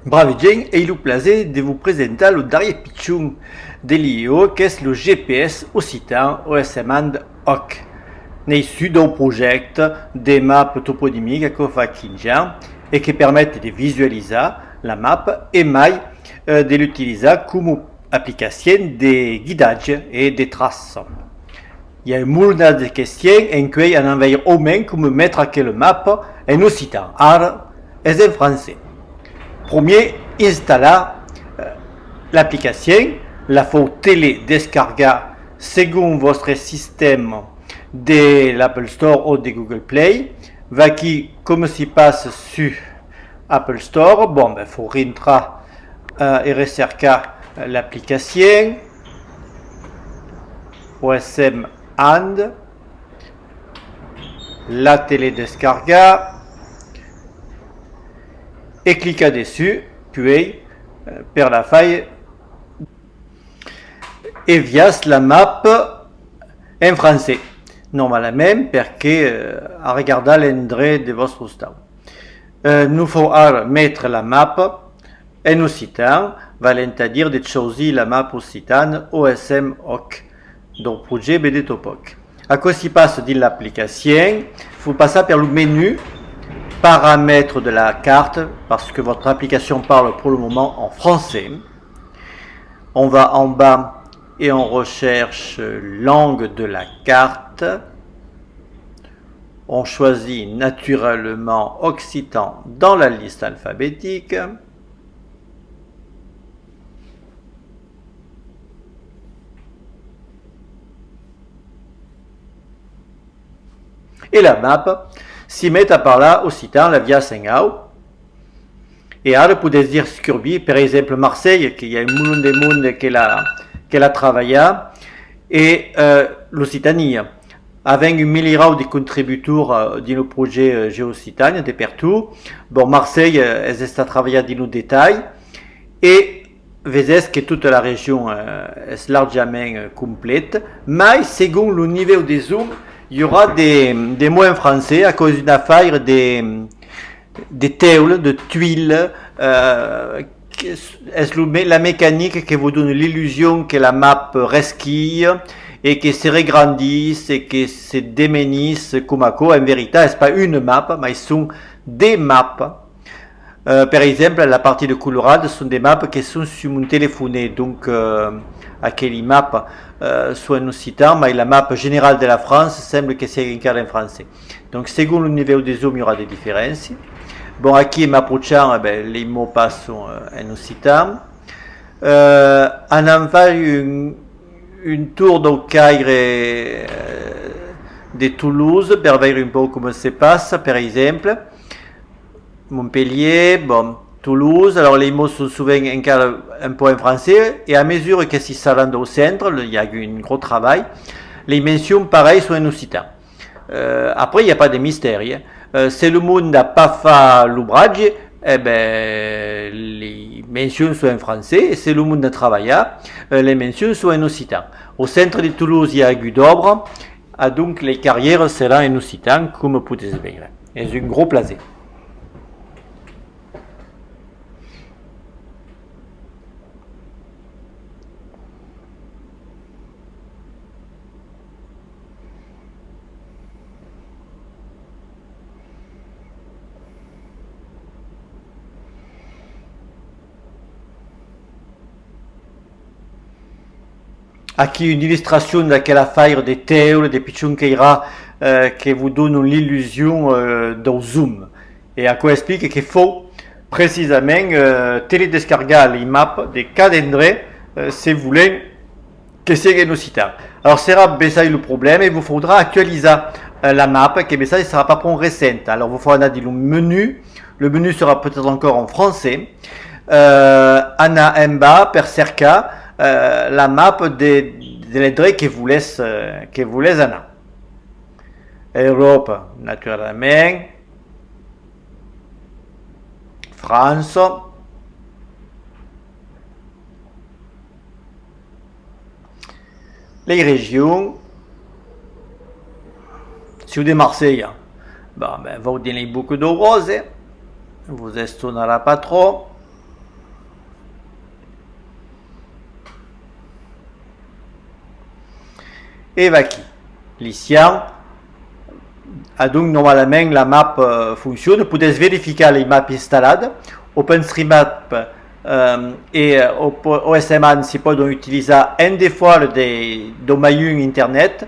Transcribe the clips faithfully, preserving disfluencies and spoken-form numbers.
Brave gent, ai lo plaser de vos presentar lo darrier pichon de l'I E O, qu'es lo G P S occitan O S M And Òc, neissut dau projècte de map toponimic aquò fa quinze ans e que permet de visualizar la map e mai, eh, de l'utilizar coma aplicacien de guidatge e de traça. I a un molonat de questien, encuei anam veire au mens coma metre aquela map en occitan. Ara es en francés. Premier, installar, eh, l'aplicacien, la fau teledescargar segon vòstre sistèma de l'Apple Store o de Google Play. Vaquí coma se passa sus Apple Store. Bon, ben, fau rintrar, eh, e recercar, eh, l'aplicacien O S M And, la teledescargar e clicar dessús, puei, eh, per la faire e viatz la map en francés, normalament, perque, eh, a regardar l'endrech de vòstre ostau. Eh, nos fau ara metre la map en occitan, valent a dire de chausir la map occitana O S M Òc dau projècte Vedetopòc. Aquò se passa dins l'aplicacien, fau passar per lo menu paramètres de la carte, parce que votre application parle pour le moment en français. On va en bas et on recherche langue de la carte. On choisit naturellement occitan dans la liste alphabétique. E la map se met a parlar occitan, la viatz en aut. E ara podètz dire Scurby, per exemple, Marselha, que i a un molon de monde que la, que la trabalha, e, eh, l'Occitània. Avèm un milierau de contributors, eh, dins lo projècte, eh, GeoOccitània, de pertot. Bon, Marselha, eh, es estat trabalhat dins lo detalh, e vesètz que tota la region, eh, es largament, eh, complèta, mai segon lo nivèu de zoom, i aurà de, de mots en francés, aquò es un afaire de, de teula, de tuile, eh, que es, es lo me-, la mecanica que vos dona l'illusion que la map resquilha e que se regrandís e que se demenís coma aquò. En veritat, es pas una map, mai son de mapas. Eh, per exemple, la partida colorada son de mapas que son sus mon telefonet, donc, eh, aqueli mapas, eh, son en occitan, mai la mapa generala de la França sembla que sigue encara en francés. Donc, segon lo nivèu de zoom, i aurà de diferéncia. Bon, aquí, en m'aprochant, eh ben, lei mots passon, eh, en occitan. Eh, anam far un, un torn dau caire, eh, de Tolosa per veire un pauc coma se passa, per exemple. Montpelhièr, bon, Tolosa, alors lei mots son sovent encara un pauc en francés, e a mesura que si s'alan dau centre, le, i a un gròs trabalh, lei mencions parelh son en occitan. Eh, après, i a pas de mistèri, eh. Eh, se lo monde a pas fach l'obratge, e ben, lei mencions son en francés, e se lo monde a trabalhat, eh, lei mencions son en occitan. Au centre de Tolosa, i a agut d'òbra, adonc lei carrièras seràn en occitan, coma podètz veire. Es un gròs plaser. Aquí una illustracion d'aquel afaire de teula, de pichon queirà, eh, que vos donan l'illusion, eh, dau zoom. E aquò explica que fau precisament, eh, teledescargar lei maps de cada endrech, eh, se volèm que sigue en occitan. Alors, serà bessai lo problèma e vos faudrà actualizar, eh, la map, que bessai serà pas pron recenta. Alors, vos faudrà anar dins lo menu. Le menu sera peut-être encore en français. Eh, anar en bas per cercar, eh, la map de, de l'endrech que volètz, eh, que volètz anar. Euròpa, naturalament. França. Lei regions. Siáu de Marselha, bon, ben, vau dins lei Bocas dau Ròse, vos estonarà pas tròp. E vaquí, li siam. Adonc, normalament, la map, eh, fonciona. Podètz verificar li map installadas. OpenStreetMap, eh, e, eh, O-, OSM Inde se pòdon utilizar en defòra de, dau malhum internet.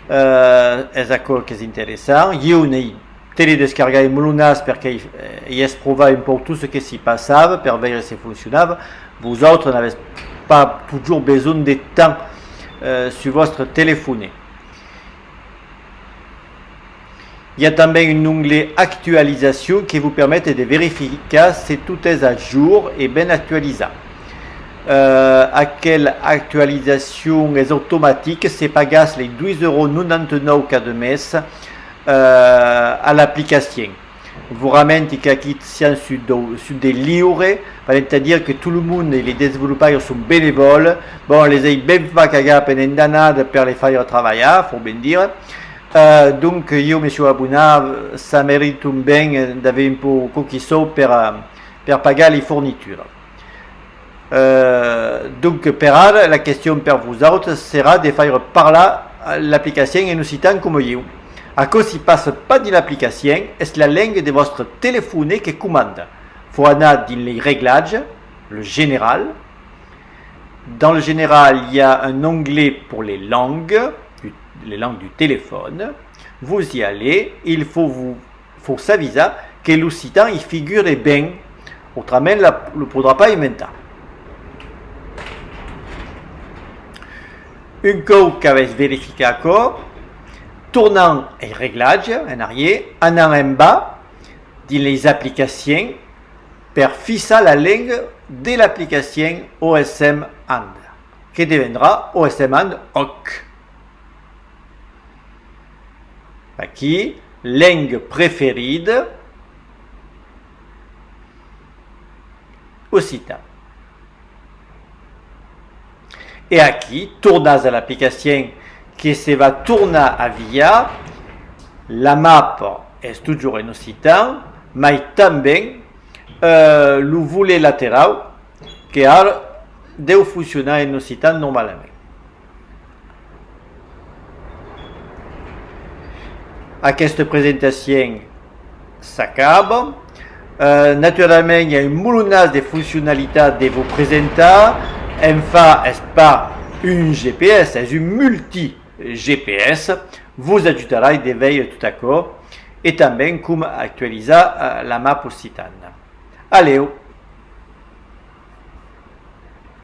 Eh, es aquò qu'es interessant. Ieu n'ai teledescargat un molonàs perque, eh, ai esprovat un pauc tot çò que s'i passava per veire se foncionava. Vosautres n'avètz pas totjorn besonh de tant, eh, sus vòstre telefòne. I a tanben un onglet actualizacion que vos permet de verificar se tot es a jorn e ben actualizat. Eh, aquela actualizacion es automatica se pagatz li dos euros nonanta-nòu cada mes, eh, a l'aplicacien. Vos ramenti qu'aquí siam sus dau, sus de liure, valent a dire que tot lo monde, li desvolopaires son benevòles. Bon, les ai ben fach cagar pendent d'annadas per les faire trabalhar, fau ben dire. Eh, donc, ieu me siáu abonat, ça mérite ben, eh, d'aver un pauc quauqui sòus per, eh, per pagar li fornituras. Eh, donc, per ara, la question per vosautres serà de faire parlar, eh, l'aplicacien en occitan coma ieu. Aquò s'i passa pas dins l'aplicacien, es la lenga de vòstre telefòne que comanda. Fau anar dins li reglatges, le général. Dans le général, il y a un onglet pour les langues, du, les langues du téléphone. Vous y allez, il faut vous, fau s'avisar que l'occitan i figure ben, autrament la, lo podrà pas inventar. Un còup qu'avètz verificat aquò, tornam ai reglatges, en arrier, anam en bas, dins les applicaciens, per fixar la lenga de l'aplicacien OSM Inde, que devendrà OSM Inde Òc. Aquí, lenga preferida, occitan. E aquí, tornatz a l'aplicacien que se va tornar aviat. La map es totjorn en occitan, mai tanben, eh, lo volet laterau, que ara deu foncionar en occitan normalament. Aquesta presentacien s'acaba. Eh, naturalament, i a un molonàs de foncionalitats de vos presentar. Enfin, es pas un G P S, es un multi-G P S. Vos ajudarai de veire tot aquò e tanben com actualizar, eh, la map occitana. A lèu!